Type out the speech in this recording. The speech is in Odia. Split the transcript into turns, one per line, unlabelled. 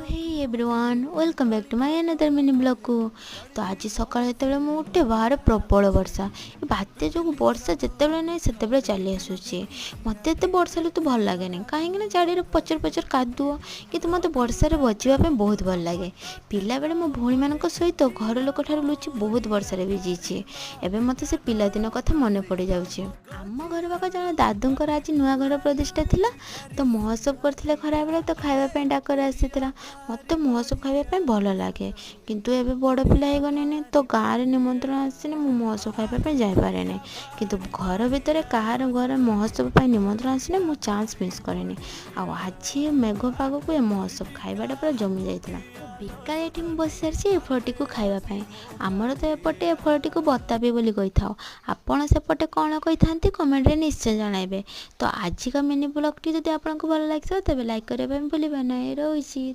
Hey everyone, welcome back to my another mini ବ୍ଲଗ୍କୁ। ତ ଆଜି ସକାଳେ ଯେତେବେଳେ ମୁଁ ଉଠେ, ବାହାରେ ପ୍ରବଳ ବର୍ଷା। ଏ ବାତ୍ୟା ଯୋଗୁଁ ବର୍ଷା ଯେତେବେଳେ ନାହିଁ ସେତେବେଳେ ଚାଲି ଆସୁଛି। ମୋତେ ଏତେ ବର୍ଷା ଋତୁ ଭଲ ଲାଗେନି, କାହିଁକିନା ଚାରିଆଡ଼େ ପଚର ପଚର କାଦୁଅ। କିନ୍ତୁ ମୋତେ ବର୍ଷାରେ ବଜିବା ପାଇଁ ବହୁତ ଭଲ ଲାଗେ। ପିଲାବେଳେ ମୋ ଭଉଣୀମାନଙ୍କ ସହିତ ଘର ଲୋକ ଠାରୁ ଲୁଚି ବହୁତ ବର୍ଷାରେ ଭିଜିଛି। ଏବେ ମୋତେ ସେ ପିଲାଦିନ କଥା ମନେ ପଡ଼ିଯାଉଛି। ଆମ ଘର ପାଖ ଜଣେ ଦାଦୁଙ୍କର ଆଜି ନୂଆ ଘର ପ୍ରତିଷ୍ଠା ଥିଲା, ତ ମହୋତ୍ସବ କରିଥିଲେ ଖରାବେଳେ, ତ ଖାଇବା ପାଇଁ ଡାକରା ଆସିଥିଲା। ମୋତେ ମହୋତ୍ସବ ଖାଇବା ପାଇଁ ଭଲ ଲାଗେ, କିନ୍ତୁ ଏବେ ବଡ଼ ପିଲା ହେଇଗଲିଣି, ତ ଗାଁରେ ନିମନ୍ତ୍ରଣ ଆସିଲେ ମୁଁ ମହୋତ୍ସବ ଖାଇବା ପାଇଁ ଯାଇପାରେନି। କିନ୍ତୁ ଘର ଭିତରେ କାହାର ଘରେ ମହୋତ୍ସବ ପାଇଁ ନିମନ୍ତ୍ରଣ ଆସିଲେ ମୁଁ ଚାନ୍ସ ମିସ୍ କରେନି। ଆଉ ଆଜି ମେଘ ପାଗକୁ ଏ ମହୋତ୍ସବ ଖାଇବାଟା ପୁରା ଜମି ଯାଇଥିଲା। ବିକାଳେ ଏଠି ମୁଁ ବସି ସାରିଛି ଏ ଫଳଟିକୁ ଖାଇବା ପାଇଁ। ଆମର ତ ଏପଟେ ଏ ଫଳଟିକୁ ବତାପି ବୋଲି କହିଥାଉ। ଆପଣ ସେପଟେ କ'ଣ କହିଥାନ୍ତି, କମେଣ୍ଟରେ ନିଶ୍ଚୟ ଜଣାଇବେ। ତ ଆଜିକା ମିନି ବ୍ଲଗ୍ଟି ଯଦି ଆପଣଙ୍କୁ ଭଲ ଲାଗିଥିବ, ତେବେ ଲାଇକ୍ କରିବା ପାଇଁ ଭୁଲିବେ ନାହିଁ। ରହୁଛି।